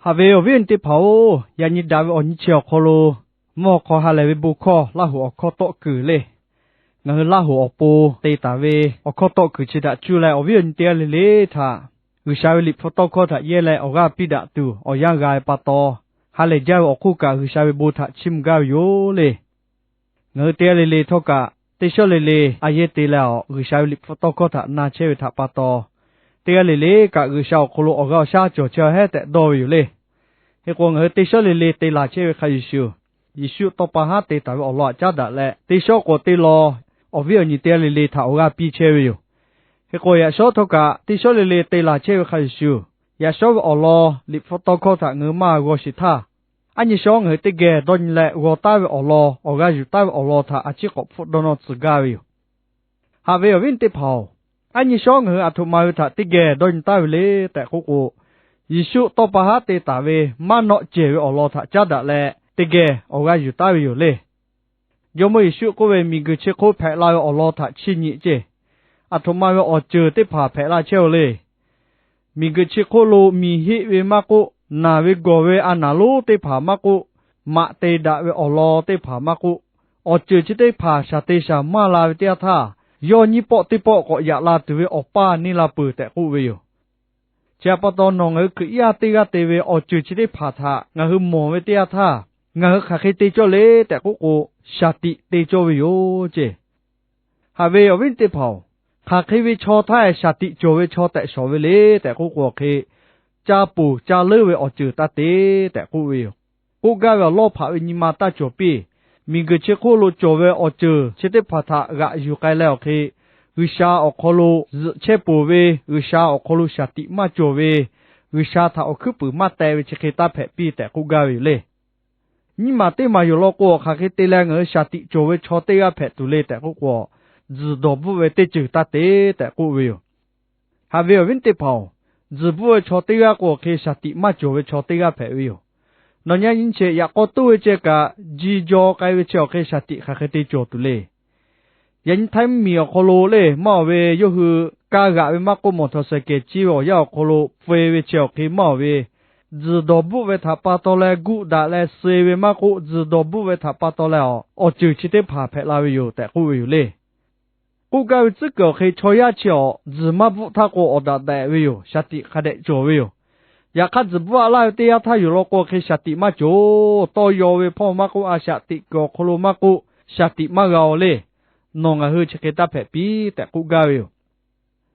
Haꞈ ve awˬ viˉ awˬ nyi teˇ hpaˍ-oˬ, yaꞈ nyi daꞈ ve awˬ nyi chi awˬ hk'aw lo mvuhˇ haw hk'aw ha lehˬ ve bon hkawˇ Laˇ hoꞈ awˬ hkawˇ tawˆ kuiˬ le. Ngaˬ hui Laˇ hoꞈ awˬ pon te taˍ ve awˬ hkawˇ tawˆ kuiˬ chi htaꞈ cuˇ leh awˬ viˉ awˬ nyi teˇ g'aˇ le le htaꞈ G'uiˬsha ve liꞈ hpu tawˇ hkawˇ htaꞈ yehˇ leh awˬ g'aˇ piˇ daꞈ tuˬ awˬ yanˇ g'a ve pa taw, ha lehˬ jaˇ ve awˬ hk'oˆ kaꞈ G'uiˬsha ve bon htaꞈ chiˇ mvuh gaˇ ve yoˬ le. Ngaˬ hui teˇ g'aˇ le le htawˇ kaꞈ teˇ shawˉ le le a yehˇ te leh awˬ G'uiˬsha ve liꞈ hpu tawˇ hkawˇ htaꞈ na chehˇ ve htaꞈ pa taw, teˇ g'aˇ le le kaꞈ G'uiˬsha awˬ hk'aw lo awˬ g'aˇ awˬ shaˉ cawˬ chehˇ heˉ tehꞈ dawˇ ve yoˬ le. Hk'e k'o, ngaˬ hui teˇ shawˉ le le te laˬ chehˇ ve hk'a shuˍ shuˍ, Yeˍsuˆ tawˇ pa haˉ te taˍ ve awˬ lawn htaꞈ caˉ daꞈ leh, teˇ shawˉ k'o teˇ lawn awˬ viˉ awˬ nyi teˇ g'aˇ le le htaꞈ awˬ g'aˇ piˇ chehˇ ve yoˬ. Hk'e k'o, yaꞈ shawˉ htawˇ kaꞈ teˇ shawˉ le le te laˬ chehˇ ve hk'a shuˍ shuˍ, yaꞈ shawˉ ve awˬ lawn liꞈ hpu tawˇ hkawˇ htaꞈ ngaˬ hui maˇ g'aw sheˍ htaˇ, aˉ nyi shawˉ ngaˬ hui teˇ geh dawˇ nyi leh g'aw taˉ ve awˬ lawn awˬ g'aˇ yuˬ taˉ ve awˬ lawn htaꞈ a ciˉ k'awꞈ hpfuhˆ dawˇ nawˇ tcuh gaˇ ve yoˬ. Haꞈ ve awˬ viˉ teˇ hpaˍ-oˬ, aˉ nyi shawˉ ngaˬ hui aˬ htoꞈ ma ve htaꞈ teˇ geh dawˇ nyi taˉ ve le tehꞈ k'oˆ k'o, Yeˍsuˆ tawˇ pa haˉ te taˍ ve maˇ nawˆ cehˬ ve awˬ lawn htaꞈ caˉ daꞈ leh teˇ geh awˬ g'aˇ yuˬ taˉ ve yoˬ le. Jawˇmawˇ Yeˍsuˆ k'oˆ ve, miˬguiˬ chi hk'oˆ hpehꞈ la ve awˬ lawn htaꞈ chiˇ nyi ceˇ. Aˬ htoꞈ ma ve awˬ ceuˬ teˇ hpaˍ hpehꞈ la chehˇ-oˬ le. Miˬguiˬ chi hk'oˆ lo miˬ heˆ ve maˇ k'oˆ, naˬ ve gawˬ ve a naˍ lonˉ teˇ hpaˍ maˇ k'oˆ, maꞈ te daꞈ ve awˬ lawn teˇ hpaˍ maˇ k'oˆ, awˬ ceuˬ chi teˇ hpaˍ shaˍ te shaˍ maˇ la ve teˇ yanˇ htaˇ, yawˇ nyiˇ pawˆ teˇ pawˆ k'awꞈ yaꞈ la tuˬ ve awˬ paˇ neˇ la peuˬ tehꞈ k'oˆ ve yoˬ. Chi htaꞈ pa taw, nawˬ ngaˬ hui Hkriꞈ yaˇ teˇ g'aˇ te ve awˬ ceuˬ chi teˇ hpaˍ htaꞈ ngaˬ hui mawˬ ve teˇ yanˇ htaˇ, ngaˬ hui hk'aˬ hk'e te cawˇ le tehꞈ k'oˆ k'o, shaˍ tiꞈ te cawˇ ve yoˬ ceˇ. Haꞈ ve awˬ viˉ teˇ hpaˍ-oˬ, hk'aˬ hk'e ve chaw htaˇ shaˍ tiꞈ cawˬ ve chaw tehꞈ shawˍ ve le tehꞈ k'oˆ k'o hk'e, ca ponˬ ca leuˉ ve awˬ ceuˬ taˇ te tehꞈ k'oˆ ve yoˬ. K'oˆ gaˇ ve awˬ lawˇ hpaꞈ ve nyi ma taˇ cawˬ piˇ. Miˬguiˬ chi hk'oˆ lo cawˬ ve awˬ ceuˬ chi teˇ hpaˍ htaꞈ g'aꞈ yuˬ k'ai leh awˬ hk'e, G'uiˬsha awˬ hk'aw lo zuhꞈ chehˇ peuˬ ve, G'uiˬsha awˬ hk'aw lo shaˍ tiꞈ maˇ cawˬ ve, G'uiˬsha htaꞈ awˬ hkuiˉ puiˍ maˇ teh ve chi hk'e taˇ hpehꞈ piˇ tehꞈ k'oˆ gaˇ ve yoˬ le. Nyiˇ maˬ teˇ maˬ yoˬ law k'o, hk'aˬ hk'e te leh ngaˬ hui shaˍ tiꞈ cawˬ ve chaw teˇ g'aˇ hpehꞈ tuˬ le tehꞈ k'oˆ k'o, tzuhˬ dawˬ bvuhˆ ve teˇ ceuˬ taˇ te tehꞈ k'oˆ ve yoˬ. Haꞈ ve awˬ viˉ teˇ hpaˍ-oˬ, tzuhˬ bvuhˆ ve chaw teˇ g'aˇ k'o, awˬ hk'e shaˍ tiꞈ maˇ cawˬ ve chaw teˇ g'aˇ hpehꞈ ve yoˬ. Nawˬ nyi nyi chi yaꞈ k'aw toˇ ve ceh kaꞈ, ji jaw k'ai ve chi awˬ hk'e shaˍ tiꞈ hk'aˬ hk'e te cawˬ tuˬ le. Yaꞈ nyi htaiˇ mvuhˇmiˬ awˬ hk'aw lo le maˇ awˬ ve, yawˇ hui kaˇ g'aꞈ ve maˇ k'oˆ, mawˬ htawnˍ shehˍ kehˬ ciˇ ve awˬ yanˇ awˬ hk'aw lo pfuh-e ve chi awˬ hk'e maˇ awˬ ve, tzuhˬ dawˬ bvuhˆ ve htaꞈ pa taw leh guˆ daꞈ leh suh-e ve maˇ k'oˆ, tzuhˬ dawˬ bvuhˆ ve htaꞈ pa taw leh awˬ ceuˬ chi teˇ hpaˍ hpehꞈ la ve yoˬ tehꞈ k'oˆ ve yoˬ le. K'oˆ gaˇ ve tcuhˉ kuiˬ awˬ hk'e, chaw yaˇ chi awˬ tzuhˬ maˇ bvuhˆ htaˇ k'o, awˬ daꞈ daꞈ ve yoˬ. Shaˍ tiꞈ hk'a dehꞈ cawˬ ve yoˬ. Yaꞈ hk'aˇ, tzuhˬ bvuhˆ a laˇ ve teˇ yanˇ htaˇ yoˬ law k'o, awˬ hk'e shaˍ tiꞈ maˇ cawˬ. Tawˇ yaw ve hpawˇ maˇ k'oˆ, a shaꞈ teꞈ kuiˬ awˬ hk'aw lo maˇ k'oˆ, shaˍ tiꞈ maˇ g'a-o le. Nawˬ ngaˬ hui chi hk'e taˇ hpehꞈ piˇ tehꞈ k'oˆ gaˇ ve yoˬ.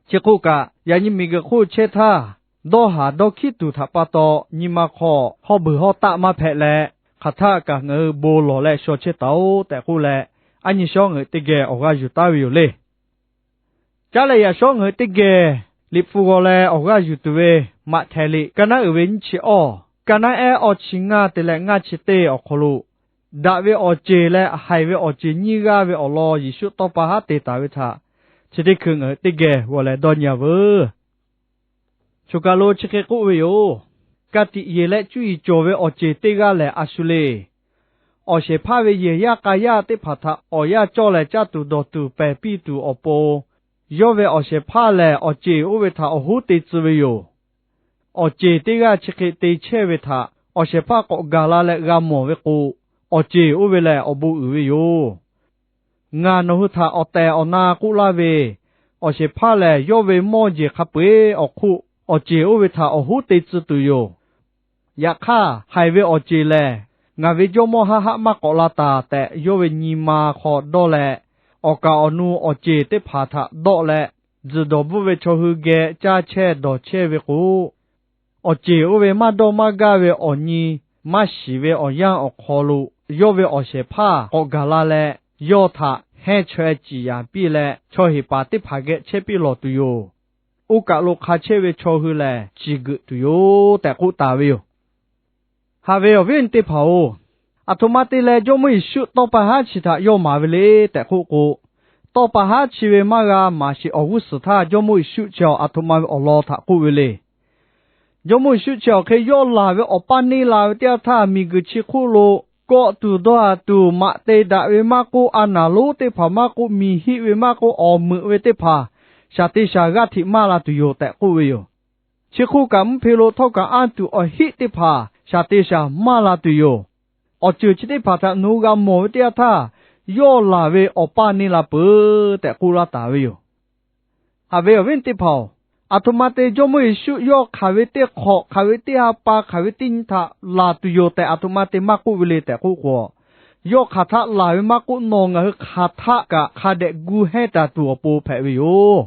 Chi hk'oˆ kaꞈ, yaꞈ nyi miˬguiˬ hk'oˆ chehˇ htaˇ, dawˇ haˍ dawˇ hkiˉ tuˬ htaꞈ pa taw nyi ma hk'aw hawˇ beuˬ hawˇ taˆ maˇ hpehꞈ leh, hk'aˬ htaˆ kaꞈ ngaˬ hui bon lawˬ leh shaw chehˇ taˍ-oꞈ tehꞈ k'oˆ leh, aˉ nyi shawˉ ngaˬ hui teˇ geh awˬ g'aˇ yuˬ taˉ ve yoˬ le. Caˉ leh yaꞈ shawˉ ngaˬ hui teˇ geh liꞈ hpu g'aw leh awˬ g'aˇ yuˬ tuˬ ve, Maꞈhtehˍ liꞈ kaˇ naˉ uiˍ ve nyiˇ chi awˇ, kaˇ naˉ ehˉ awˇ chi ngaˇ te leh ngaˇ chi teˇ awˬ hk'aw lo, daꞈ ve awˬ ceˬ leh haiˬ ve awˬ ceˬ nyiˇ g'aˇ ve awˬ lawn Yeˍsuˆ tawˇ pa haˉ te taˍ ve htaꞈ chi teˇ hkui ngaˬ hui teˇ geh g'aw leh dawˇ nyi-a veuˬ. Choˬ kaˬ lo chi hk'e k'oˆ ve yoˬ. Ka tiꞈ yeˬ leh cuˇ yiˍ cawˬ ve awˬ ceˬ teˇ g'aˇ lehˬ a shu le. Awˬ shehˍ hpaˇ ve yehˬ yaˇ k'a yaˇ teˇ hpaˍ htaꞈ awˬ yanˇ cawˇ leh caˇ tuˬ dawˬ tuˬ pehˬ piˇ tuˬ awˬ pon, yawˇ ve awˬ shehˍ hpaˇ lehˬ, awˬ ceˬ oˇ ve htaꞈ awˬ hoˉ te tcuh ve yoˬ. Awˬ ceˬ teˇ g'aˇ chi hk'e te chehˇ ve htaꞈ awˬ shehˍ hpaˇ k'awꞈ gaˬ la leh g'a mawˬ ve k'o, awˬ ceˬ oˇ ve lehˬ awˬ bon uiˍ ve yoˬ. Ngaˬ nawˬ hui htaꞈ awˬ tehˬ awˬ na k'oˆ laˇ ve, awˬ shehˍ hpaˇ lehˬ yawˇ ve mawˇ jeˬ hk'a peu-eˬ awˬ hk'oˆ awˬ ceˬ oˇ ve htaꞈ awˬ hoˉ te tcuh tuˬ yoˬ. Yaꞈ hk'aˇ, haiˬ ve awˬ ceˬ lehˬ, ngaˬ ve jawˇmawˇ haˆ haˆ maˇ k'awꞈ la taˍ tehꞈ yawˇ ve nyi ma hk'aw dawˇ leh, awˬ kaˍ awˬ nu awˬ ceˬ teˇ hpaˍ htaꞈ dawˆ leh, tzuhˬ dawˬ bvuhˆ ve chaw hui geh caˇ chehˇ dawˬ chehˇ ve k'o, awˬ ceˬ oˇ ve maˇ dawˇ maˇ gaˇ ve awˬ nyi maˇ shiˍ ve awˬ yanˇ awˬ hk'aw lo, yawˇ ve awˬ shehˍ hpaˇ k'awꞈ gaˬ la leh, yawˇ htaꞈ hehnˇ chaweh ciˍ yanˍ piˇ leh, chaw heˍ paˍ teˇ hpaˍ geh chehˇ piˇ lawˬ tuˬ yoˬ. Oˇ kaˬ lo hk'a chehˇ ve chaw hui lehˬ, ciˬ geuꞈ tuˬ yoˬ tehꞈ k'oˆ taˍ ve yoˬ. Haꞈ ve awˬ viˉ awˬ nyi teˇ hpaˍ-oˬ, aˬ htoꞈ ma te leh Jawˇmawˇ Yeˍsuˆ tawˇ pa haˉ chi htaꞈ yawˇ maˍ ve le tehꞈ k'oˆ k'o, tawˇ pa haˉ chi ve maˇ g'a maˍ sheˍ awˬ g'uˇ suhˍ htaˇ, Jawˇmawˇ Yeˍsuˆ chi aˬ htoꞈ ma ve awˬ lawn htaꞈ k'oˆ ve le. Jawˇmawˇ Yeˍsuˆ chi awˬ hk'e yawˇ laˬ ve awˬ paˇ neˇ la ve teˇ yanˇ htaˇ, miˬguiˬ chi hk'oˆ lo kawˆ tuˬ dawˇ haˍ tuˬ, maꞈ te daꞈ ve maˇ k'oˆ, a naˍ lonˉ teˇ hpaˍ maˇ k'oˆ, miˬ heˆ ve maˇ k'oˆ, awˬ meuꞈ ve teˇ hpaˍ shaˍ te shaˍ g'aˇ hteꞈ maˇ la tuˬ yoˬ tehꞈ k'oˆ ve yoˬ. Chi hk'oˆ kaꞈ, mvuhˇ hpe lo htawˇ kaꞈ anˇ tuˬ awˬ heˆ teˇ hpaˍ shaˍ te shaˍ maˇ la tuˬ yoˬ. Awˬ ceuˬ chi teˇ hpaˍ htaꞈ nawˬ hui g'a mawˬ ve teˇ yanˇ htaˇ, yawˇ laˬ ve awˬ paˇ neˇ la peuˬ tehꞈ k'oˆ laˇ taˍ ve yoˬ. Haꞈ ve awˬ viˉ teˇ hpaˍ-oˬ, aˬ htoꞈ ma te Jawˇmawˇ Yeˍsuˆ yawˇ hk'aˬ ve teˇ hk'awꞈ, hk'aˬ ve teˇ ha pa, hk'aˬ ve teˇ nyi htaꞈ laˬ tuˬ yoˬ tehꞈ aˬ htoꞈ ma te maˇ k'oˆ ve le tehꞈ k'oˆ k'o, yawˇ hk'aˬ htaˆ laˬ ve maˇ k'oˆ, nawˬ ngaˬ hui hk'aˬ htaˆ kaꞈ hk'a dehꞈ gu hehˇ taˍ tuˬ awˬ pon hpehꞈ ve yoˬ.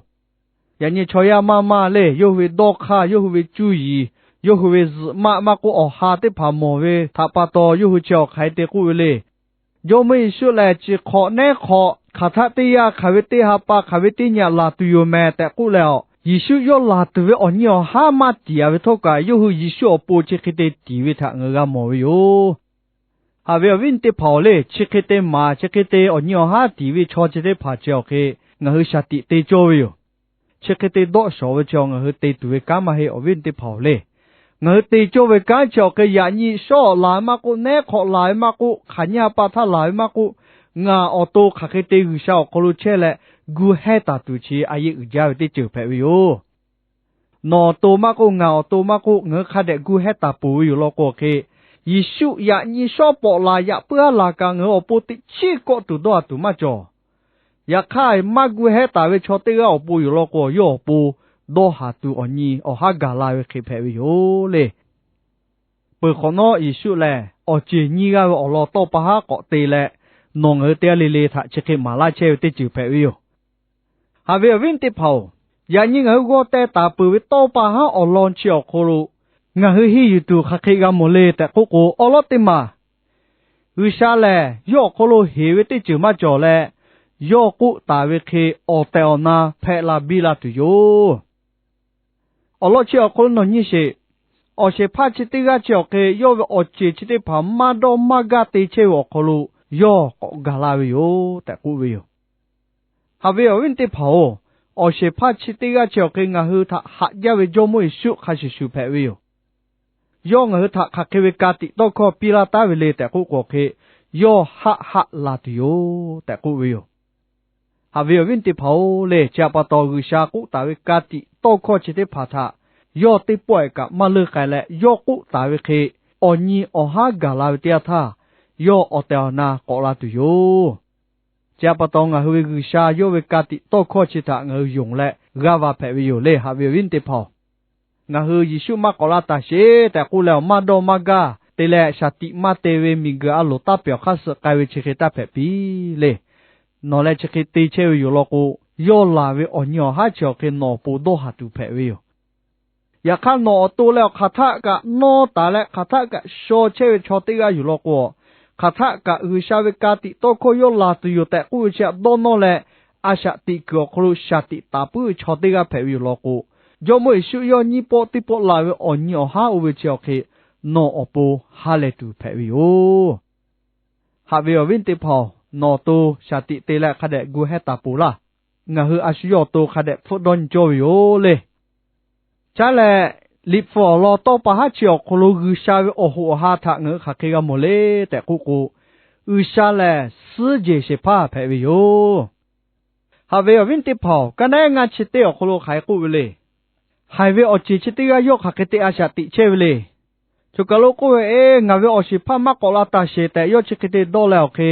Yaꞈ nyi chaw yaˇ maˇ maˇ le, yawˇ hui ve dawˇ hk'aˇ, yawˇ hui ve cuˇ yiˍ, yawˇ hui ve zuhꞈ maˆ maˇ k'oˆ, awˬ ha teˇ hpaˍ mawˬ ve htaꞈ pa taw, yawˇ hui chi awˬ hk'aˬ hk'e te k'oˆ ve le. Jawˇmawˇ Yeˍsuˆ lehˬ, chi hk'awꞈ nehˉ hk'awꞈ hk'aˬ htaˆ teˇ yanˇ, hk'aˬ ve teˇ ha pa, hk'aˬ ve teˇ nyi laˬ tuˬ yoˬ mehˍ tehꞈ k'oˆ leh, Yeˍsuˆ yawˇ laˬ tuˬ ve awˬ nyi awˬ haˉ maˇ tiˍ-a ve htawˇ kaꞈ, yawˇ hui Yeˍsuˆ awˬ pon chi hk'e te tiˍ ve htaꞈ ngaˬ hui g'a mawˬ ve yoˬ. Haꞈ ve awˬ viˉ teˇ hpaˍ-oˬ le, chi hk'e te maˍ, chi hk'e te awˬ nyi awˬ haˉ tiˍ ve chaw chi teˇ hpaˍ chi awˬ hk'e ngaˬ hui shaˍ tiꞈ te cawˇ ve yoˬ. Chi hk'e te dawˆ shawˍ ve chi ngaˬ hui te tuˬ ve kanˉ maˇ heˆ, awˬ viˉ teˇ hpaˍ-oˬ le. Ngaˬ hui te cawˇ ve kanˉ chi awˬ hk'e yaꞈ nyi shawˉ awˬ laˬ ve maˇ k'oˆ, nehˉ hk'awꞈ laˬ ve maˇ k'oˆ, hk'aˬ nyi ha pa htaˇ laˬ ve maˇ k'oˆ, ngaˬ awˬ to hk'aˬ hk'e te G'uiˬsha awˬ hk'aw lo chehˇ leh gu hehˇ taˍ tuˬ chi a yeˆ uiˍ jaˇ ve teˇ ceuˬ hpehꞈ ve yoˬ. Nawˬ awˬ to maˇ k'oˆ, ngaˬ awˬ to maˇ k'oˆ, ngaˬ hui hk'a dehꞈ gu hehˇ taˍ peuˬ ve yoˬ law k'o hk'e, Yeˍsuˆ yaꞈ nyi shawˉ pawꞈ laˬ, yaꞈ puiˉ haˉ laˬ kaꞈ ngaˬ hui awˬ pon teꞈ chiˉ kawˆ tuˬ dawˇ haˍ tuˬ maˇ cawˬ. Yaꞈ hk'aˇ, maˇ gu hehˇ taˍ ve chaw teˇ g'aˇ awˬ pon yoˬ law k'o, yawˇ awˬ pon dawˇ haˍ tuˬ awˬ nyi awˬ haˉ gaˬ la ve hk'e hpehꞈ ve yoˬ le. Peuˬ hk'awꞈ nawˉ, Yeˍsuˆ lehˬ awˬ ceˬ nyiˇ g'aˇ ve awˬ lawn tawˇ pa haˉ k'awꞈ te leh, nawˬ ngaˬ hui teˇ g'aˇ le le htaꞈ chi hk'e maˍ laˇ chehˇ ve teˇ ceuˬ hpehꞈ ve yoˬ. Haꞈ ve awˬ viˉ teˇ hpaˍ-oˬ, yaꞈ nyi ngaˬ hui g'aw teh taˍ peuˬ ve tawˇ pa haˉ awˬ lawn chi awˬ hk'aw lo ngaˬ hui henˇ yuˬ tuˬ hk'aˬ hk'e g'a mawˬ le tehꞈ k'oˆ k'o, awˉ lawˉ teˇ maˬ G'uiˬsha lehˬ yawˇ awˬ hk'aw lo heˍ ve teˇ ceuˬ maˇ cawˬ leh, yawˇ k'oˆ taˍ ve hk'e awˬ tehˬ awˬ na hpehꞈ la biˇ la tuˬ yoˬ. Awˬ lawn chi awˬ hk'aw lo nawˬ nyi sheˍ. Awˬ shehˍ hpaˇ chi teˇ g'aˇ chi awˬ hk'e yawˇ ve awˬ ceˬ chi teˇ hpaˍ maˇ dawˇ maˇ gaˇ te chehˇ ve awˬ hk'aw lo yawˇ k'awꞈ gaˬ la ve yoˬ tehꞈ k'oˆ ve yoˬ. Haꞈ ve awˬ viˉ teˇ hpaˍ-oˬ, awˬ shehˍ hpaˇ chi teˇ g'aˇ chi awˬ hk'e ngaˬ hui htaꞈ haꞈ jaˇ ve Jawˇmawˇ Yeˍsuˆ hk'a shuˍ shuˍ hpehꞈ ve yoˬ. Yawˇ ngaˬ hui htaꞈ hk'aˬ hk'e ve ka tiꞈ tawˇ hkawˇ piˇ laˇ taˉ ve le tehꞈ k'oˆ k'o hk'e, yawˇ haˆ haˆ la tuˬ yoˬ tehꞈ k'oˆ ve yoˬ. Haꞈ ve awˬ viˉ teˇ hpaˍ-oˬ le, chi htaꞈ pa taw G'uiˬsha k'oˆ taˍ ve ka tiꞈ tawˇ hkawˇ chi teˇ hpaˍ htaꞈ yawˇ teˇ pawˆ-ehˍ kaꞈ maˇ leunˇ k'ai leh, yawˇ k'oˆ taˍ ve hk'e awˬ nyi awˬ haˉ gaˬ la ve teˇ yanˇ htaˇ, yawˇ awˬ tehˬ awˬ na k'awꞈ la tuˬ yoˬ. Chi htaꞈ pa taw, ngaˬ hui ve G'uiˬsha yawˇ ve ka tiꞈ tawˇ hkawˇ chi htaꞈ ngaˬ hui yonˍ leh g'aˇ va hpehꞈ ve yoˬ le, haꞈ ve awˬ viˉ teˇ hpaˍ-oˬ. Ngaˬ hui Yeˍsuˆ maˇ k'awꞈ la taˍ sheˍ tehꞈ k'oˆ leh, awˬ maˇ dawˇ maˇ gaˇ te leh shaˍ tiꞈ maˇ te ve miˬguiˬ a loˍ taˇ pehˬ awˬ hk'aˇ suh k'ai ve chi hk'e taˇ hpehꞈ piˇ le. Nawˬ leh chi hk'e te chehˇ ve yoˬ law k'o, yawˇ laˬ ve awˬ nyi awˬ haˉ chi awˬ hk'e nawˬ awˬ pon dawˇ haˍ tuˬ hpehꞈ ve yoˬ. Yaꞈ hk'aˇ, nawˬ awˬ to leh awˬ hk'aˬ htaˆ kaꞈ nawˇ taˍ leh hk'aˬ htaˆ kaꞈ shaw chehˇ ve chaw teˇ g'aˇ yoˬ law k'o, hk'aˬ htaˆ kaꞈ G'uiˬsha ve ka tiꞈ tawˇ hkawˇ yawˇ laˬ tuˬ yoˬ tehꞈ k'oˆ ve chi htaꞈ dawˇ nawˇ leh, a shaꞈ teꞈ kuiˬ awˬ hk'aw lo shaˍ tiꞈ taˍ puiˉ ve chaw teˇ g'aˇ hpehꞈ ve yoˬ law k'o, Jawˇmawˇ Yeˍsuˆ yawˇ nyiˇ pawˆ teˇ pawˆ laˬ ve awˬ nyi awˬ haˉ oˇ ve chi awˬ hk'e nawˬ awˬ pon ha lehˬ tuˬ hpehꞈ ve yoˬ. Haꞈ ve awˬ viˉ teˇ hpaˍ-oˬ, nawˬ awˬ to shaˍ tiꞈ te leh hk'a dehꞈ gu hehˇ taˍ peuˬ laˇ. Ngaˬ hui a shu yawˇ awˬ to hk'a dehꞈ hpfuhˆ dawˇ nyi cawˇ ve yoˬ le. Caˉ leh, Liꞈ hpu awˬ lawn tawˇ pa haˉ chi awˬ hk'aw lo G'uiˬsha ve awˬ hoꞈ awˬ ha htaꞈ ngaˬ hui hk'aˬ hk'e g'a mawˬ le tehꞈ k'oˆ k'o, G'uiˬsha lehˬ suhˉ jehˬ shehˍ hpaˇ hpehꞈ ve yoˬ. Haꞈ ve awˬ viˉ teˇ hpaˍ-oˬ, ka naˉ ngaˇ chi teˇ awˬ hk'aw lo hk'aˬ hk'e k'oˆ ve le. Haiˬ ve awˬ ceˬ chi teˇ g'aˇ yawˇ hk'aˬ hk'e te a shaꞈ teꞈ chehˇ ve le. Choˬ kaˬ lo k'oˆ ve, Eˬ, ngaˬ ve awˬ shehˍ hpaˇ maˇ k'awꞈ la taˍ sheˍ tehꞈ yawˇ chi hk'e te dawˇ leh awˬ hk'e,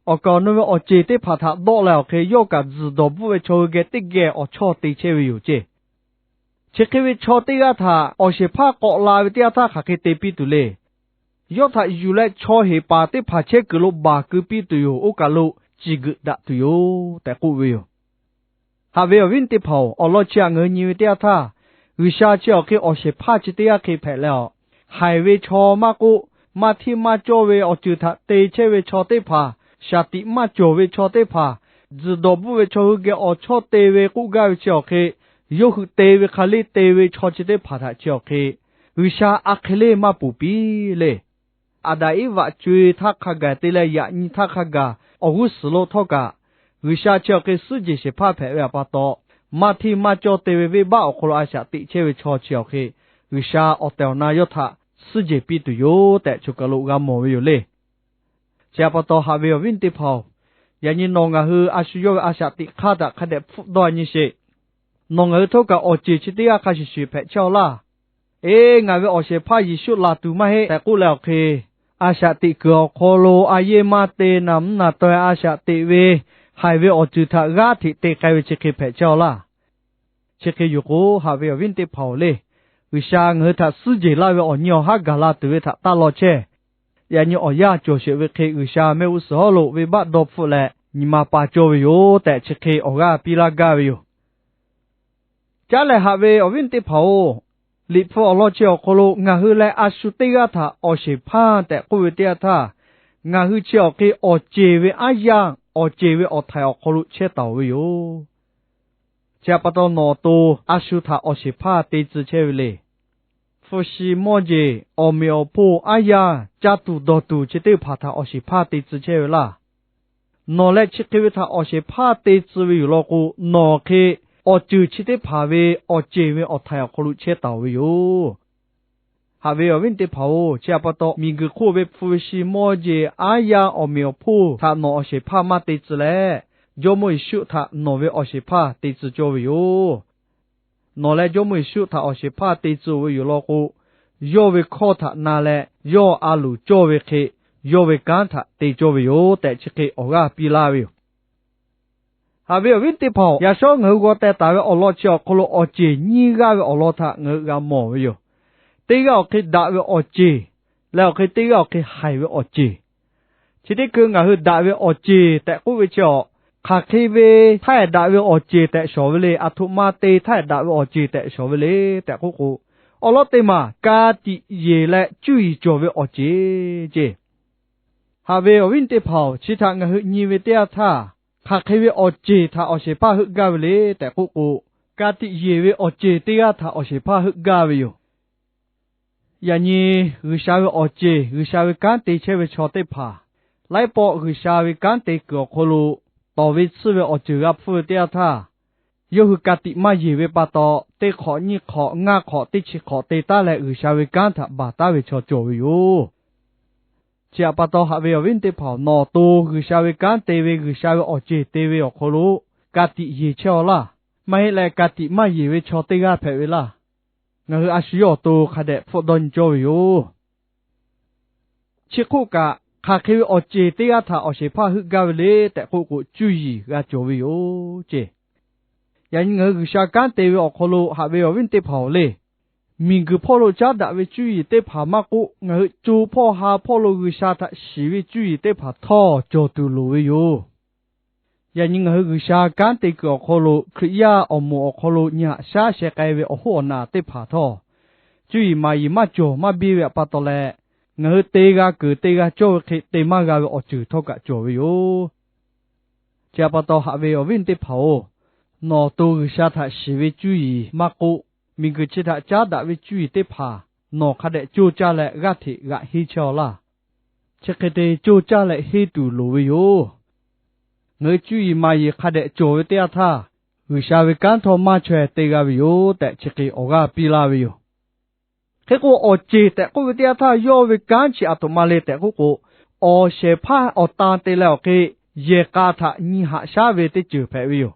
awˬ kaˍ awˬ nu ve awˬ ceˬ teˇ hpaˍ htaꞈ dawˆ leh awˬ hk'e, yawˇ kaꞈ tzuhˬ dawˬ bvuhˆ ve chaw hui geh teˇ geh awˬ chawˇ te chehˇ ve yoˬ ceˇ. Chi hk'e ve chaw teˇ g'aˇ htaꞈ awˬ shehˍ hpaˇ k'awꞈ la ve teˇ yanˇ htaˇ hk'aˬ hk'e te piˇ tuˬ le. Yawˇ htaꞈ yuˬ leh chaw heˍ paˍ teˇ hpaˍ chehˇ kuiˬ lo baˬ keu piˇ tuˬ yoˬ. Oˇ kaˬ lo ciˬ geuꞈ daꞈ tuˬ yoˬ tehꞈ k'oˆ ve yoˬ. Haꞈ ve awˬ viˉ teˇ hpaˍ-oˬ, awˬ lawn chi htaꞈ ngaˬ hui nyi ve teˇ yanˇ htaˇ, G'uiˬsha chi awˬ hk'e awˬ shehˍ hpaˇ chi teˇ g'aˇ hk'e hpehꞈ leh, haiˬ ve chaw maˇ k'oˆ, maˇ hteˇ maˇ cawˇ ve awˬ ceuˬ htaꞈ te chehˇ ve chaw teˇ hpaˍ, shaˍ tiꞈ maˇ cawˬ ve chaw teˇ hpaˍ, tzuhˬ dawˬ bvuhˆ ve chaw hui geh awˬ chawˇ te ve k'oˆ gaˇ ve chi awˬ hk'e, yawˇ hui te ve hk'aˬ le te ve chaw chi teˇ hpaˍ htaꞈ chi awˬ hk'e, G'uiˬsha a hk'e le maˇ ponˬ piˇ le. Aˍdanˍ Eˇvaꞈ co-e htaˇ hk'a gaˬ te leh yaꞈ nyi htaˇ hk'a gaˬ awˬ g'uˇ suhˍ lo htawˇ kaꞈ, G'uiˬsha chi awˬ hk'e suhˉ jehˬ shehˍ hpaˇ hpehꞈ ve pa taw, maˇ hteˇ maˇ cawˇ te ve venˇbaˆ awˬ hk'aw lo a shaꞈ teꞈ chehˇ ve chaw chi awˬ hk'e, G'uiˬsha awˬ tehˬ awˬ na yawˇ htaꞈ suhˉ jehˬ piˇ tuˬ yoˬ tehꞈ choˬ kaˬ lo g'a mawˬ ve yoˬ le. Chi pa taw haꞈ ve awˬ viˉ teˇ hpaˍ-oˬ, yaꞈ nyi nawˬ ngaˬ hui a shu yawˇ ve a shaꞈ teꞈ hk'aˇ htaꞈ hk'a dehꞈ hpfuhˆ dawˇ nyi sheˍ. Nawˬ ngaˬ hui htawˇ kaꞈ awˬ ceˬ chi teˇ g'aˇ hk'a shuˍ shuˍ hpehꞈ chehˇ-aw laˇ. Eˬ, ngaˬ ve awˬ shehˍ hpaˇ Yeˍsuˆ laˬ tuˬ maˇ heˆ tehꞈ k'oˆ leh awˬ hk'e, a shaꞈ teꞈ kuiˬ awˬ hk'aw lo a yehˇ maˇ te, naˬ mvuhˇ naˬ taweh a shaꞈ teꞈ ve, haiˬ ve awˬ ceuˬ htaꞈ g'aˇ hteꞈ te k'ai ve chi hk'e hpehꞈ chehˇ-aw laˇ. Chi hk'e yoˬ k'o, haꞈ ve awˬ viˉ teˇ hpaˍ-oˬ le, G'uiˬsha ngaˬ hui htaꞈ suhˉ jeˬ laˇ ve awˬ nyi awˬ haˉ gaˬ la tuˬ ve htaꞈ taˇ law chehˇ. Yaꞈ nyi awˬ yanˇ cawˬ sheˍ ve hk'e G'uiˬsha mehˆ g'uˇ suhˍ hawˉ lo venˇbaˆ dawˇ hpfuhˆ leh nyi ma pa cawˇ ve yoˬ tehꞈ chi hk'e awˬ g'aˇ piˇ laˇ gaˇ ve yoˬ. Caˉ lehˬ, haꞈ ve awˬ viˉ teˇ hpaˍ-oˬ, Liꞈ hpu awˬ lawn chi awˬ hk'aw lo ngaˬ hui leh a shu teˇ g'aˇ htaꞈ awˬ shehˍ hpaˇ tehꞈ k'oˆ ve teˇ yanˇ htaˇ, ngaˬ hui chi awˬ hk'e awˬ ceˬ ve aˉ yanˇ, awˬ ceˬ ve awˬ htaiˍ awˬ hk'aw lo chehˇ taˍ-oˬ ve yoˬ. Chi htaꞈ pa taw nawˬ awˬ to a shu htaꞈ awˬ shehˍ hpaˇ te tcuh chehˇ ve le. Hpu shi mawˇ jeˬ, awˬ meꞈ awˬ hponˇ, aˉ yanˇ, caˇ tuˬ dawˬ tuˬ chi teˇ hpaˍ htaꞈ awˬ shehˍ hpaˇ te tcuh chehˇ ve laˇ. Nawˬ leh chi hk'e ve htaꞈ awˬ shehˍ hpaˇ te tcuh ve yoˬ law k'o, nawˬ hk'e awˬ ceuˬ chi teˇ hpaˍ ve awˬ ceˬ ve awˬ htaiˍ awˬ hk'aw lo chehˇ taˍ-oˬ ve yoˬ. Haꞈ ve awˬ viˉ teˇ hpaˍ-oˬ, chi htaꞈ pa taw miˬguiˬ hk'oˆ ve hpu ve shi mawˇ jeˬ aˉ yanˇ awˬ meꞈ awˬ hponˇ htaꞈ nawˬ awˬ shehˍ hpaˇ maˇ te tcuh leh, Jawˇmawˇ Yeˍsuˆ htaꞈ nawˬ ve awˬ shehˍ hpaˇ te tcuh cawˇ ve yoˬ. Nawˬ leh Jawˇmawˇ Yeˍsuˆ htaꞈ awˬ shehˍ hpaˇ te tcuh-oˬ ve yoˬ law k'o, yawˇ ve hkawˇ htaꞈ na leh yawˇ a loˍ cawˇ ve hk'e, yawˇ ve kanˉ htaꞈ te cawˇ ve yoˬ tehꞈ chi hk'e awˬ g'aˇ piˇ laˇ ve yoˬ. Haꞈ ve awˬ viˉ teˇ hpaˍ-oˬ, yaꞈ shawˉ ngaˬ hui g'aw teh taˍ ve awˬ lawn chi awˬ hk'aw lo awˬ ceˬ nyiˇ g'aˇ ve awˬ lawn htaꞈ ngaˬ hui g'a mawˬ ve yoˬ. Teˇ g'aˇ awˬ hk'e daꞈ ve awˬ ceˬ, leh awˬ hk'e teˇ g'aˇ awˬ hk'e haiˬ ve awˬ ceˬ. Chi teˇ hkui ngaˬ hui daꞈ ve awˬ ceˬ tehꞈ k'oˆ ve chi awˬ, hk'aˬ hk'e ve htaˇ ehˍ daꞈ ve awˬ ceˬ tehꞈ shawˍ ve le, aˬ htoꞈ ma te htaˇ ehˍ daꞈ ve awˬ ceˬ tehꞈ shawˍ ve le tehꞈ k'oˆ k'o, awˬ lawn teˇ maˬ ka tiꞈ yeˬ leh cuˇ yiˍ cawˬ ve awˬ ceˬ ceˇ. Haꞈ ve awˬ viˉ teˇ hpaˍ-oˬ, chi htaꞈ ngaˬ hui nyi ve teˇ yanˇ htaˇ, hk'aˬ hk'e ve awˬ ceˬ htaꞈ awˬ shehˍ hpaˇ heuˆ gaˇ ve le tehꞈ k'oˆ k'o, ka tiꞈ yeˬ ve awˬ ceˬ teˇ g'aˇ htaꞈ awˬ shehˍ hpaˇ heuˆ gaˇ ve yoˬ. Yaꞈ nyi G'uiˬsha ve awˬ ceˬ, G'uiˬsha ve kanˉ te chehˇ ve chaw teˇ hpaˍ, laiˉ pawˆ G'uiˬsha ve kanˉ te kuiˬ awˬ hk'aw lo tawˍ ve tsuhˇ ve awˬ ceuˬ g'a hpfuhˇ ve teˇ yanˇ htaˇ, yawˇ hui ka tiꞈ maˇ yeˬ ve pa taw, teˇ hk'awꞈ nyiˇ hk'awꞈ ngaˇ hk'awꞈ teˇ chi hk'awꞈ te taˉ leh G'uiˬsha ve kanˉ htaꞈ baˬ taˉ ve chaw cawˬ ve yoˬ. Chi htaꞈ pa taw haꞈ ve awˬ viˉ teˇ hpaˍ-oˬ, nawˬ awˬ to G'uiˬsha ve kanˉ te ve, G'uiˬsha ve awˬ ceˬ te ve awˬ hk'aw lo ka tiꞈ yeˬ chehˇ-aw laˇ. Maˇ heˆ leh ka tiꞈ maˇ yeˬ ve chaw teˇ g'aˇ hpehꞈ ve laˇ. Ngaˬ hui a shu yawˇ awˬ to hk'a dehꞈ hpfuhˆ dawˇ nyi cawˇ ve yoˬ. Chi hk'oˆ kaꞈ, hk'aˬ hk'e ve awˬ ceˬ teˇ g'aˇ htaꞈ awˬ shehˍ hpaˇ heuˆ gaˇ ve le tehꞈ k'oˆ k'o, cuˇ yiˍ g'a cawˬ ve yoˬ ceˇ. Yaꞈ nyi ngaˬ hui G'uiˬsha kanˉ te ve awˬ hk'aw lo haꞈ ve awˬ viˉ teˇ hpaˍ-oˬ le, miˬguiˬ hpawˇ lo caˉ daꞈ ve cuˇ yiˍ teˇ hpaˍ maˇ k'oˆ, ngaˬ hui co hpawˇ ha hpawˇ lo G'uiˬsha htaꞈ shiˍ ve cuˇ yiˍ teˇ hpaˍ htawˇ cawˬ tuˬ loˍ ve yoˬ. Yaꞈ nyi ngaˬ hui G'uiˬsha kanˉ te kuiˬ awˬ hk'aw lo Hkriꞈ yaˇ awˬ moˍ awˬ hk'aw lo nyi haꞈ shaˉ sheh k'ai ve awˬ hoˉ awˬ naꞈ teˇ hpaˍ htawˇ, cuˇ yiˍ maˍ yiˍ maˇ cawˬ maˇ biˇ ve pa taw leh, ngaˬ hui te g'a keunˍ te g'a cawˇ ve hk'e te maˇ g'a ve awˬ ceuˬ htawˇ kaꞈ cawˬ ve yoˬ. Chi htaꞈ pa taw haꞈ ve awˬ viˉ teˇ hpaˍ-oˬ, nawˬ awˬ to G'uiˬsha htaꞈ shiˍ ve cuˇ yiˍ maˇ k'oˆ, miˬguiˬ chi htaꞈ caˉ daꞈ ve cuˇ yiˍ teˇ hpaˍ nawˬ hk'a dehꞈ coˇ caˇ leh g'aˇ hteꞈ g'aꞈ henˇ chehˇ-aw laˇ. Chi hk'e te coˇ caˇ leh henˇ tuˬ loˍ ve yoˬ. Ngaˬ hui cuˇ yiˍ maˍ yiˍ hk'a dehꞈ cawˬ ve teˇ yanˇ htaˇ, G'uiˬsha ve kanˉ htawˇ maˇ chaweh te g'a ve yoˬ tehꞈ chi hk'e awˬ g'aˇ piˇ laˇ ve yoˬ. Hk'e k'o, awˬ ceˬ tehꞈ k'oˆ ve teˇ yanˇ htaˇ yawˇ ve kanˉ chi aˬ htoꞈ ma le tehꞈ k'oˆ k'o, awˬ shehˍ hpaˇ awˬ tan te leh awˬ hk'e yehˬ k'a htaꞈ nyi haꞈ shaˉ ve teˇ ceuˬ hpehꞈ ve yoˬ.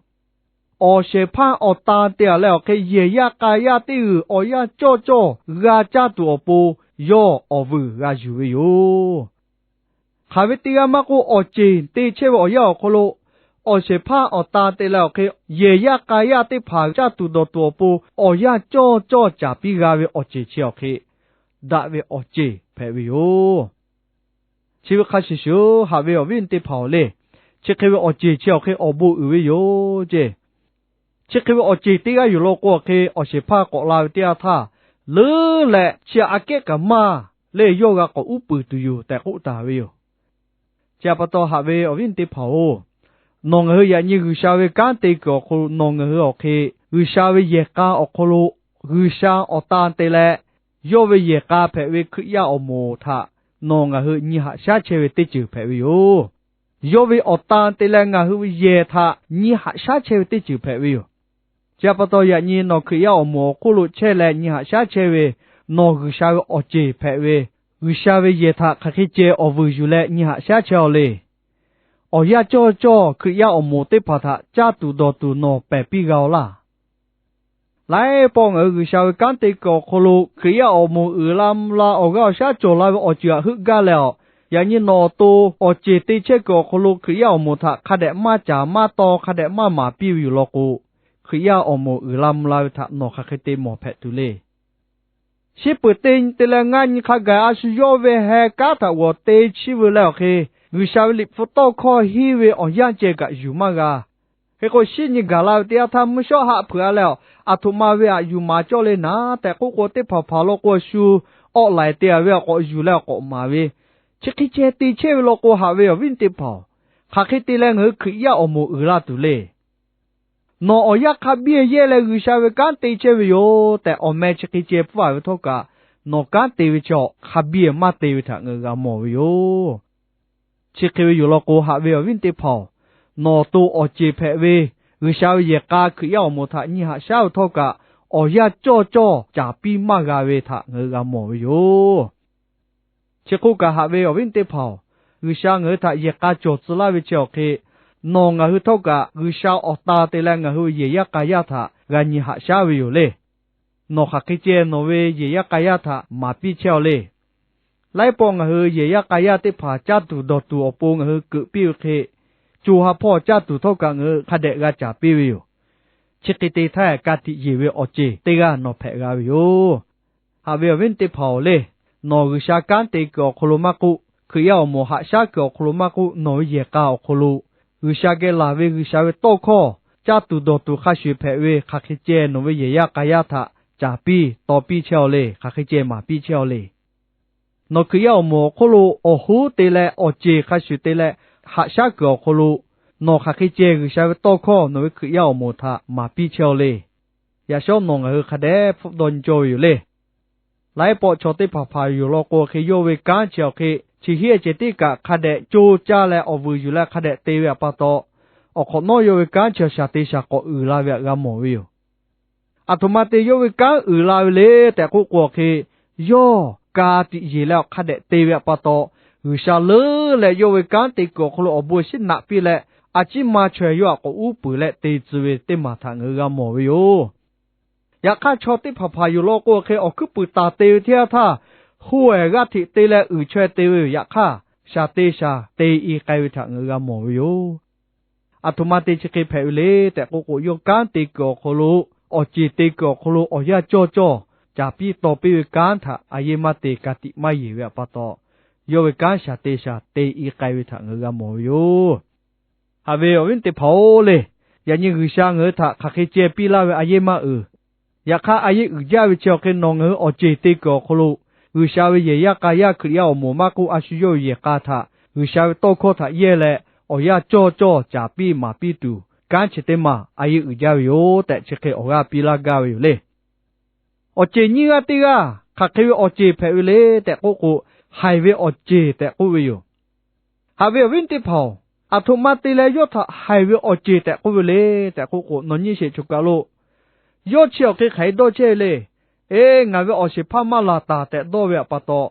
Awˬ shehˍ hpaˇ awˬ tan te-a leh awˬ hk'e yehˬ yaˇ k'a yaˇ teˇ g'uiˬ awˬ yanˇ cawˇ cawˇ g'a caˇ tuˬ awˬ pon yawˇ awˬ vuiˬ g'a yuˬ ve yoˬ. Hk'aˬ ve teˇ g'aˇ maˇ k'oˆ, awˬ ceˬ te chehˇ ve awˬ yanˇ awˬ hk'aw lo, awˬ shehˍ hpaˇ awˬ tan te leh awˬ hk'e yehˬ yaˇ k'a yaˇ teˇ hpaˍ caˇ tuˬ dawˬ tuˬ awˬ pon awˬ yanˇ cawˇ cawˇ caˍ piˇ g'a ve awˬ ceˬ chi awˬ hk'e daꞈ ve awˬ ceˬ hpehꞈ ve yoˬ. Chi ve hk'a shuˍ shuˍ, haꞈ ve awˬ viˉ teˇ hpaˍ-oˬ le, chi hk'e ve awˬ ceˬ chi awˬ hk'e awˬ bon uiˍ ve yoˬ ceˇ. Chi hk'e ve awˬ ceˬ teˇ g'aˇ yuˬ law k'o, awˬ hk'e awˬ shehˍ hpaˇ k'awꞈ la ve teˇ yanˇ htaˇ, leuˉ leh chi aꞈ kehˉ kaꞈ maˇ leh yawˇ g'a k'awꞈ uˉ peunˍ tuˬ yoˬ tehꞈ k'oˆ taˍ ve yoˬ. Chi htaꞈ pa taw haꞈ ve awˬ viˉ teˇ hpaˍ-oˬ, nawˬ ngaˬ hui yaꞈ nyi G'uiˬsha ve kanˉ te kuiˬ awˬ hk'aw lo nawˬ ngaˬ hui awˬ hk'e G'uiˬsha ve yehˬ k'a awˬ hk'aw lo G'uiˬsha awˬ tan te leh, yawˇ ve yehˬ k'a hpehꞈ ve Hkriꞈ yaˇ awˬ moˍ htaꞈ nawˬ ngaˬ hui nyi haꞈ shaˉ chehˇ ve teˇ ceuˬ hpehꞈ ve yoˬ. Yawˇ ve awˬ tan te leh ngaˬ hui ve yehˬ htaꞈ nyi haꞈ shaˉ chehˇ ve teˇ ceuˬ hpehꞈ ve yoˬ. Chi htaꞈ pa taw, yaꞈ nyi nawˬ Hkriꞈ yaˇ awˬ moˍ awˬ hk'oˆ lo chehˇ leh nyi haꞈ shaˉ chehˇ ve, nawˬ G'uiˬsha ve awˬ ceˬ hpehꞈ ve, G'uiˬsha ve yehˬ htaꞈ hk'aˬ hk'e ceh awˬ vuiˬ yuˬ leh nyi haꞈ shaˉ chehˇ-aw le. Awˬ yanˇ cawˇ cawˇ Hkriꞈ yaˇ awˬ moˍ teˇ hpaˍ htaꞈ caˇ tuˬ dawˬ tuˬ nawˬ pehˬ piˇ g'a-aw laˇ. Laiˉ pawˆ ngaˬ hui G'uiˬsha ve kanˉ te kuiˬ awˬ hk'aw lo Hkriꞈ yaˇ awˬ moˍ uiˍ la mvuh la awˬ g'aˇ awˬ shaˉ cawˬ la ve awˬ ceuˬ htaꞈ heuˆ gaˇ leh, yaꞈ nyi nawˬ awˬ to awˬ ceˬ te chehˇ kuiˬ awˬ hk'aw lo Hkriꞈ yaˇ awˬ moˍ htaꞈ hk'a dehꞈ maˇ caˍ maˇ taw, hk'a dehꞈ maˇ maˍ piˇ ve yoˬ law k'o, Hkriꞈ yaˇ awˬ moˍ uiˍ la mvuh la ve htaꞈ nawˬ hk'aˬ hk'e te mawˬ hpehꞈ tuˬ le. Chi peuˬ te te leh ngaˇ nyi hk'a gaˬ a shu yawˇ ve heh kanˉ htaꞈ g'awˬ te chiˇ veu leh awˬ hk'e, G'uiˬsha ve Liꞈ hpu tawˇ hkawˇ henˇ ve awˬ yanˇ ceh kaꞈ yuˬ maˇ g'a. Hk'e k'o, shiˉ nyi gaˬ la ve teˇ yanˇ htaˇ mvuhˇ shawˉ haˆ hpeuꞈ a leh, aˬ htoꞈ ma ve htaꞈ yuˬ maˍ cawˇ le naˉ tehꞈ k'oˆ k'o, teˇ hpaˍ hpaˍ law k'o, a shu awˆ laiˍ te a ve awˬ k'awꞈ yuˬ leh awˬ k'awꞈ maˍ ve, chi hk'e ceh te chehˇ ve law k'o, haꞈ ve awˬ viˉ teˇ hpaˍ-oˬ, hk'aˬ hk'e te leh ngaˬ hui Hkriꞈ yaˇ awˬ moˍ uiˍ la tuˬ le. Nawˬ awˬ yanˇ hk'a biˇ yehˇ leh G'uiˬsha ve kanˉ te chehˇ ve yoˬ tehꞈ, awˬ meh chi hk'e ceh pfuhˇ a ve htawˇ kaꞈ, nawˬ kanˉ te ve chi awˬ hk'a biˇ maˇ te ve htaꞈ ngaˬ hui g'a mawˬ ve yoˬ. Chi hk'e ve yoˬ law k'o, haꞈ ve awˬ viˉ teˇ hpaˍ-oˬ, nawˬ to awˬ ceˬ hpehꞈ ve G'uiˬsha ve yehˬ k'a Hkriꞈ yaˇ awˬ moˍ htaꞈ nyi haꞈ shaˉ ve htawˇ kaꞈ, awˬ yanˇ cawˇ cawˇ caˍ piˇ maˇ g'a ve htaꞈ ngaˬ hui g'a mawˬ ve yoˬ. Chi hk'oˆ kaꞈ, haꞈ ve awˬ viˉ teˇ hpaˍ-oˬ, G'uiˬsha ngaˬ hui htaꞈ yehˬ k'a cawˬ tcuh laˇ ve chi awˬ hk'e, nawˬ ngaˬ hui htawˇ kaꞈ G'uiˬsha awˬ ta te leh ngaˬ hui ve yehˬ yaˇ k'a yaˇ htaꞈ g'a nyi haꞈ shaˉ ve yoˬ le. Nawˬ hk'aˬ hk'e ceh nawˬ ve yehˬ yaˇ k'a yaˇ htaꞈ maˍ piˇ chehˇ a le. Laiˉ pawˆ ngaˬ hui yehˬ yaˇ k'a yaˇ teˇ hpaˍ caˇ tuˬ dawˬ tuˬ awˬ pon ngaˬ hui keuꞈ piˇ ve hk'e, co ha hpawˇ caˇ tuˬ htawˇ kaꞈ ngaˬ hui hk'a dehꞈ g'a caˍ piˇ ve yoˬ. Chi hk'e te htaˇ, ka tiꞈ yeˬ ve awˬ ceˬ teˇ g'aˇ nawˬ hpehꞈ g'a ve yoˬ. Haꞈ ve awˬ viˉ teˇ hpaˍ-oˬ le, nawˬ G'uiˬsha kanˉ te kuiˬ awˬ hk'aw lo maˇ k'oˆ, Hkriꞈ yaˇ awˬ moˍ haꞈ shaˉ kuiˬ awˬ hk'aw lo maˇ k'oˆ, nawˬ ve yehˬ k'a awˬ hk'aw lo G'uiˬsha geh laˬ ve G'uiˬsha ve tawˇ hkawˇ caˇ tuˬ dawˬ tuˬ hk'a shuˍ hpehꞈ ve, hk'aˬ hk'e ceh nawˬ ve yehˬ yaˇ k'a yaˇ htaꞈ caˍ piˇ taw piˇ chehˇ a le, hk'aˬ hk'e ceh maˍ piˇ chehˇ a le. Nawˬ Hkriꞈ yaˇ awˬ moˍ awˬ hk'oˆ lo awˬ hoˉ te leh awˬ ceˬ hk'a shuˍ te leh haꞈ shaˉ kuiˬ awˬ hk'aw lo, nawˬ hk'aˬ hk'e ceh G'uiˬsha ve tawˇ hkawˇ nawˬ ve Hkriꞈ yaˇ awˬ moˍ htaꞈ maˍ piˇ chehˇ a le. Yaꞈ shawˉ nawˬ ngaˬ hui hk'a dehꞈ hpfuhˆ dawˇ nyi cawˇ ve yoˬ le. Laiˉ pawˆ chaw teˇ hpaˍ hpaˍ yoˬ law k'o, hk'e yawˇ ve kanˉ chi awˬ hk'e chi hiˉ ceh tiˉ kaꞈ hk'a dehꞈ co caˇ leh awˬ vuiˬ yuˬ leh hk'a dehꞈ te ve pa taw, awˬ hk'awꞈ nawˉ yawˇ ve kanˉ chi shaˍ te shaˍ k'awꞈ uiˍ la ve htaꞈ g'a mawˬ ve yoˬ. Aˬ htoꞈ ma te yawˇ ve kanˉ uiˍ la ve le tehꞈ k'oˆ k'o, hk'e yawˇ ka tiꞈ yeˬ leh hk'a dehꞈ te ve pa taw, G'uiˬsha leuˉ leh yawˇ ve kanˉ te kuiˬ awˬ hk'aw lo awˬ bon shinˉ naꞈ piˇ leh, a ciˉ ma chaweh yawˇ htaꞈ k'awꞈ uˉ peunˍ leh te tcuh ve teˇ maˬ htaꞈ ngaˬ hui g'a mawˬ ve yoˬ. Yaꞈ hk'aˇ, chaw teˇ hpaˍ hpaˍ yoˬ law k'o, hk'e awˬ hkuiˉ puiˍ taˍ te ve teˇ yanˇ htaˇ, hoˇ ehˍ g'aˇ hteꞈ te leh uiˍ chaweh te ve yoˬ. Yaꞈ hk'aˇ, shaˍ te shaˍ te i k'ai ve htaꞈ ngaˬ hui g'a mawˬ ve yoˬ. Aˬ htoꞈ ma te chi hk'e hpehꞈ ve le tehꞈ k'oˆ k'o, yawˇ kanˉ te kuiˬ awˬ hk'aw lo, awˬ ceˬ te kuiˬ awˬ hk'aw lo awˬ yanˇ cawˇ cawˇ caˍ piˇ taw piˇ ve kanˉ htaꞈ a yeˇ maˇ te ka tiꞈ maˇ yeˬ ve pa taw, yawˇ ve kanˉ shaˍ te shaˍ te i k'ai ve htaꞈ ngaˬ hui g'a mawˬ ve yoˬ. Haꞈ ve awˬ viˉ teˇ hpaˍ-oˬ le, yaꞈ nyi G'uiˬsha ngaˬ hui htaꞈ hk'aˬ hk'e ceh piˇ laˇ ve a yeˇ maˇ uiˍ. Yaꞈ hk'aˇ, a yeˇ uiˍ jaˇ ve chi awˬ hk'e nawˬ ngaˬ hui awˬ ceˬ te kuiˬ awˬ hk'aw lo, G'uiˬsha ve yehˬ yaˇ k'a yaˇ Hkriꞈ yaˇ awˬ moˍ maˇ k'oˆ, a shu yawˇ ve yehˬ k'a htaꞈ G'uiˬsha ve tawˇ hkawˇ htaꞈ yehˇ leh, awˬ yanˇ cawˇ cawˇ caˍ piˇ maˍ piˇ tuˬ, kanˉ chi teˇ maˬ a yeˇ uiˍ jaˇ ve yoˬ tehꞈ, chi hk'e awˬ g'aˇ piˇ laˇ gaˇ ve yoˬ le. Awˬ ceˬ nyiˇ g'aˇ teˇ g'aˇ hk'aˬ hk'e ve awˬ ceˬ hpehꞈ ve le tehꞈ k'oˆ k'o, haiˬ ve awˬ ceˬ tehꞈ k'oˆ ve yoˬ. Haꞈ ve awˬ viˉ teˇ hpaˍ-oˬ, aˬ htoꞈ ma te leh yawˇ htaꞈ haiˬ ve awˬ ceˬ tehꞈ k'oˆ ve le tehꞈ k'oˆ k'o, nawˬ nyi sheˍ choˬ kaˬ lo, yawˇ chi awˬ hk'e hk'aˬ hk'e dawˇ chehˇ ve le. Eˬ, ngaˬ ve awˬ shehˍ hpaˇ maˇ laˬ taˍ tehꞈ dawˇ ve pa taw,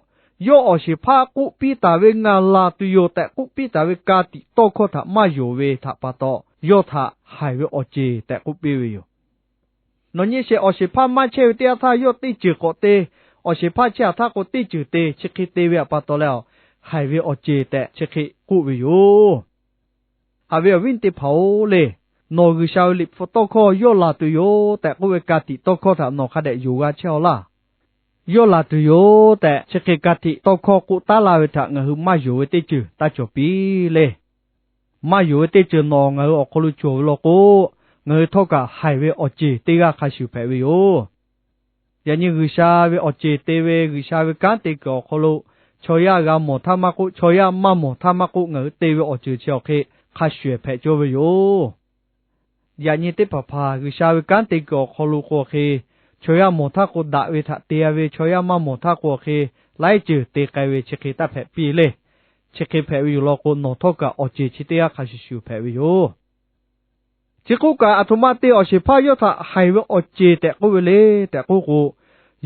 yawˇ awˬ shehˍ hpaˇ k'oˆ piˇ taˍ ve ngaˬ laˬ tuˬ yoˬ tehꞈ k'oˆ piˇ taˍ ve ka tiꞈ tawˇ hkawˇ htaꞈ maˇ yonˍ ve htaꞈ pa taw, yawˇ htaꞈ haiˬ ve awˬ ceˬ tehꞈ k'oˆ piˇ ve yoˬ. Nawˬ nyi sheˍ, awˬ shehˍ hpaˇ maˇ chehˇ ve teˇ yanˇ htaˇ yawˇ teˇ ceuˬ k'awꞈ te, awˬ shehˍ hpaˇ chehˇ htaˇ k'o teˇ ceuˬ te, chi hk'e te ve pa taw leh, haiˬ ve awˬ ceˬ tehꞈ chi hk'e k'oˆ ve yoˬ. Haꞈ ve awˬ viˉ teˇ hpaˍ-oˬ le, nawˬ G'uiˬsha ve Liꞈ hpu tawˇ hkawˇ yawˇ laˬ tuˬ yoˬ tehꞈ k'oˆ ve ka tiꞈ tawˇ hkawˇ htaꞈ nawˬ hk'a dehꞈ yonˍ g'a chehˇ-aw laˇ. Yawˇ laˬ tuˬ yoˬ tehꞈ chi hk'e ka tiꞈ tawˇ hkawˇ k'oˆ taˉ laˇ ve htaꞈ ngaˬ hui maˇ yonˍ ve teˇ ceuˬ taˇ cawˬ piˇ le. Maˇ yonˍ ve teˇ ceuˬ nawˬ ngaˬ hui awˬ hk'aw lo cawˬ ve law k'o, ngaˬ hui htawˇ kaꞈ haiˬ ve awˬ ceˬ teˇ g'aˇ hk'a shuˍ hpehꞈ ve yoˬ. Yaꞈ nyi G'uiˬsha ve awˬ ceˬ te ve, G'uiˬsha ve kanˉ te kuiˬ awˬ hk'aw lo, chaw yaˇ g'a mawˬ htaˇ maˇ k'oˆ, chaw yaˇ maˇ mawˬ htaˇ maˇ k'oˆ, ngaˬ hui te ve awˬ ceuˬ chi awˬ hk'e hk'a shuˍ hpehꞈ cawˇ ve yoˬ. Yaꞈ nyi teˇ hpaˍ hpaˍ G'uiˬsha ve kanˉ te kuiˬ awˬ hk'aw lo k'o hk'e, chaw yaˇ mawˬ htaˇ k'o daꞈ ve htaꞈ te-a ve, chaw yaˇ maˇ mawˬ htaˇ k'o hk'e, laiˉ ceuˬ te k'ai ve chi hk'e taˇ hpehꞈ piˇ le. Chi hk'e hpehꞈ ve yoˬ law k'o, nawˬ htawˇ kaꞈ awˬ ceˬ chi teˇ g'aˇ hk'a shuˍ shuˍ hpehꞈ ve yoˬ. Chi k'oˆ kaꞈ, aˬ htoꞈ ma te awˬ shehˍ hpaˇ yawˇ htaꞈ haiˬ ve awˬ ceˬ tehꞈ k'oˆ ve le tehꞈ k'oˆ k'o,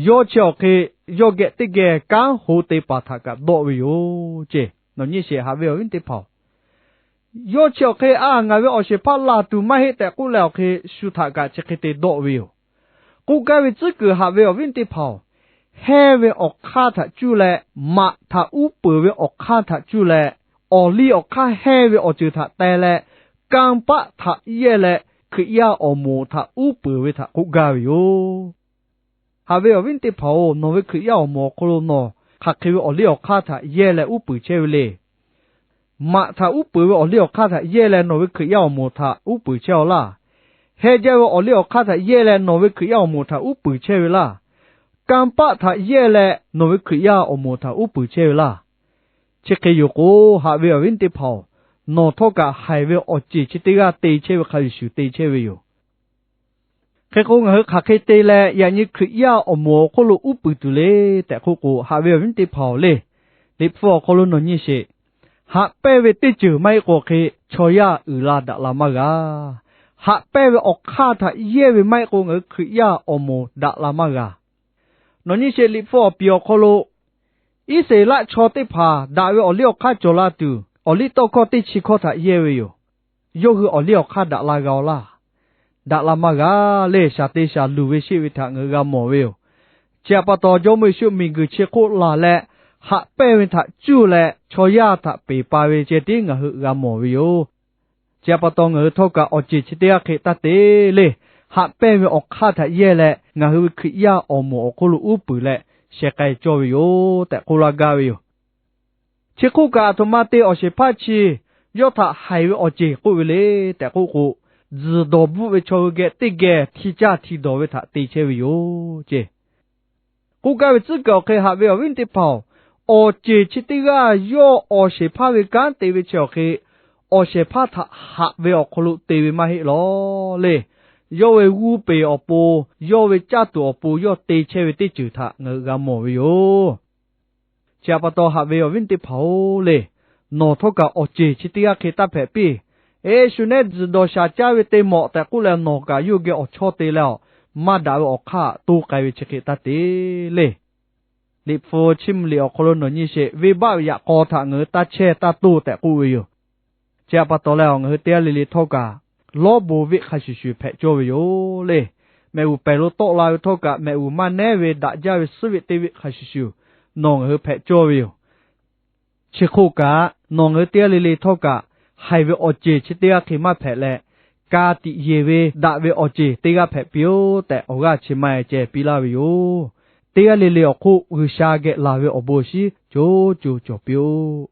yawˇ chi awˬ hk'e yawˇ geh teˇ geh kanˉ ho te paˍ htaꞈ kaꞈ dawˆ ve yoˬ ceˇ. Nawˬ nyi sheˍ, haꞈ ve awˬ viˉ teˇ hpaˍ-oˬ, yawˇ chi awˬ hk'e a ngaˬ ve awˬ shehˍ hpaˇ laˬ tuˬ maˇ heˆ tehꞈ k'oˆ leh awˬ hk'e shu htaꞈ kaꞈ chi hk'e te dawˆ ve yoˬ. K'oˆ gaˇ ve tcuhˉ kuiˬ haꞈ ve awˬ viˉ teˇ hpaˍ-oˬ, hehnˇ ve awˬ hk'aˇ htaꞈ cuˇ leh, maꞈ htaꞈ uˉ peunˍ ve awˬ hk'aˇ htaꞈ cuˇ leh, awˬ liˇ awˬ hk'aˇ hehnˇ ve awˬ ceuˬ htaꞈ teh leh, kanˇ paˆ htaꞈ yehˇ leh Hkriꞈ yaˇ awˬ moˍ htaꞈ uˉ peunˍ ve htaꞈ k'oˆ gaˇ ve yoˬ. Haꞈ ve awˬ viˉ teˇ hpaˍ-oˬ, nawˬ ve Hkriꞈ yaˇ awˬ moˍ awˬ hk'aw lo nawˬ hk'aˬ hk'e ve awˬ liˇ awˬ hk'aˇ htaꞈ yehˇ leh uˉ peunˍ chehˇ ve le. Maꞈ htaꞈ uˉ peunˍ ve awˬ liˇ awˬ hk'aˇ htaꞈ yehˇ leh nawˬ ve Hkriꞈ yaˇ awˬ moˍ htaꞈ uˉ peunˍ chehˇ-aw laˇ. Hehnˇ jaˇ ve awˬ liˇ awˬ hk'aˇ htaꞈ yehˇ leh nawˬ ve Hkriꞈ yaˇ awˬ moˍ htaꞈ uˉ peunˍ chehˇ ve laˇ. Kanˇ paˆ htaꞈ yehˇ leh nawˬ ve Hkriꞈ yaˇ awˬ moˍ htaꞈ uˉ peunˍ chehˇ ve laˇ. Chi hk'e yoˬ k'o, haꞈ ve awˬ viˉ teˇ hpaˍ-oˬ, nawˬ htawˇ kaꞈ haiˬ ve awˬ ceˬ chi teˇ g'aˇ te chehˇ ve hk'a shuˍ shuˍ te chehˇ ve yoˬ. Hk'e k'o, ngaˬ hui hk'aˬ hk'e te leh yaꞈ nyi Hkriꞈ yaˇ awˬ moˍ awˬ hk'oˆ lo uˉ peunˍ tuˬ le tehꞈ k'oˆ k'o, haꞈ ve awˬ viˉ teˇ hpaˍ-oˬ le, Liꞈ hpu awˬ hk'aw lo nawˬ nyi sheˍ. Haꞈ pehnˇ ve teˇ ceuˬ maˇ heˆ k'o hk'e, chaw yaˇ uiˍ la daꞈ la maˇ g'a. Haꞈ pehnˇ ve awˬ hk'aˇ htaꞈ yehˇ ve maˇ heˆ k'o, ngaˬ hui Hkriꞈ yaˇ awˬ moˍ daꞈ la maˇ g'a. Nawˬ nyi sheˍ, Liꞈ hpu awˬ piˍ awˬ hk'aw lo Iˉsaˍreˍlaˆ chaw teˇ hpaˍ daꞈ ve awˬ liˇ awˬ hk'aˇ cawˬ la tuˬ, awˬ liˇ tawˇ hkawˇ teˇ chi hkawˇ htaꞈ yehˇ ve yoˬ. Yawˇ hui awˬ liˇ awˬ hk'aˇ daꞈ la g'a-aw laˇ. Daꞈ la maˇ g'a le. Shaˍ te shaˍ luˬ ve sheˆ ve htaꞈ ngaˬ hui g'a mawˬ ve yoˬ. Chi htaꞈ pa taw, Jawˇmawˇ Yeˍsuˆ miˬguiˬ chi hk'oˆ laˬ leh, haꞈ pehnˇ ve htaꞈ cuˇ leh chaw yaˇ htaꞈ peˬ pa ve ceh tiˉ ngaˬ hui g'a mawˬ ve yoˬ. Chi htaꞈ pa taw, ngaˬ hui htawˇ kaꞈ awˬ ceˬ chi teˇ g'aˇ hk'e taˇ te le. Haꞈ pehnˇ ve awˬ hk'aˇ htaꞈ yehˇ leh, ngaˬ hui ve Hkriꞈ yaˇ awˬ moˍ awˬ hk'oˆ lo uˉ peunˍ leh sheh k'ai cawˇ ve yoˬ tehꞈ k'oˆ laˇ gaˇ ve yoˬ. Chi hk'oˆ kaꞈ, aˬ htoꞈ ma te awˬ shehˍ hpaˇ chi yawˇ htaꞈ haiˬ ve awˬ ceˬ k'oˆ ve le tehꞈ k'oˆ k'o, tzuhˬ dawˬ bvuhˆ ve chaw hui geh teˇ geh hti caˇ hti dawˬ ve htaꞈ te chehˇ ve yoˬ ceˇ. K'oˆ gaˇ ve tcuhˉ kuiˬ awˬ hk'e haꞈ ve awˬ viˉ teˇ hpaˍ-oˬ, awˬ ceˬ chi teˇ g'aˇ yawˇ awˬ shehˍ hpaˇ ve kanˉ te ve chi awˬ hk'e, awˬ shehˍ hpaˇ htaꞈ haꞈ ve awˬ hk'aw lo te ve maˇ heˆ lawˬ le. Yawˇ ve g'uˇ peˬ awˬ pon, yawˇ ve caˇ tuˬ awˬ pon yawˇ te chehˇ ve teˇ ceuˬ htaꞈ ngaˬ hui g'a mawˬ ve yoˬ. Chi htaꞈ pa taw, haꞈ ve awˬ viˉ teˇ hpaˍ-oˬ le, nawˬ htawˇ kaꞈ awˬ ceˬ chi teˇ g'aˇ hk'e taˇ hpehꞈ piˇ. Yeˍsuˆ nehˉ tzuhˬ dawˬ shaˍ caˇ ve te mawˬ tehꞈ k'oˆ leh, nawˬ kaꞈ yawˇ hui geh awˬ chawˇ te leh, maˇ daꞈ ve awˬ hk'aˇ to k'ai ve chi hk'e taˇ te le. Liꞈ hpu chiˇ mvuh liꞈ awˬ hk'aw lo nawˬ nyi sheˍ, venˇbaˆ ve yaꞈ k'aw htaꞈ ngaˬ hui taˇ chehˇ taˇ toˇ tehꞈ k'oˆ ve yoˬ. Chi htaꞈ pa taw leh, ngaˬ hui teˇ g'aˇ le le htawˇ kaꞈ lawˉ bon venˇ hk'a shuˍ shuˍ hpehꞈ cawˇ ve yoˬ le. Mehꞈ g'uˬ pehˬ lo tawˆ la ve htawˇ kaꞈ, mehꞈ g'uˬ maˇ nehˉ ve daꞈ jaˇ ve suhˉ ve teˇ venˇ hk'a shuˍ shuˍ nawˬ ngaˬ hui hpehꞈ cawˇ ve yoˬ. Chi hk'oˆ kaꞈ, nawˬ ngaˬ hui teˇ g'aˇ le le htawˇ kaꞈ, haiˬ ve awˬ ceˬ chi teˇ g'aˇ hk'e maˇ hpehꞈ leh, ka tiꞈ yeˬ ve daꞈ ve awˬ ceˬ teˇ g'aˇ hpehꞈ piˇ-oˆ tehꞈ, awˬ g'aˇ chi ma e ceh piˇ laˇ ve yoˬ. Teˇ g'aˇ le le awˬ hk'oˆ G'uiˬsha geh laˬ ve awˬ bon awˬ shinˉ co co cawˬ piˇ-oˆ.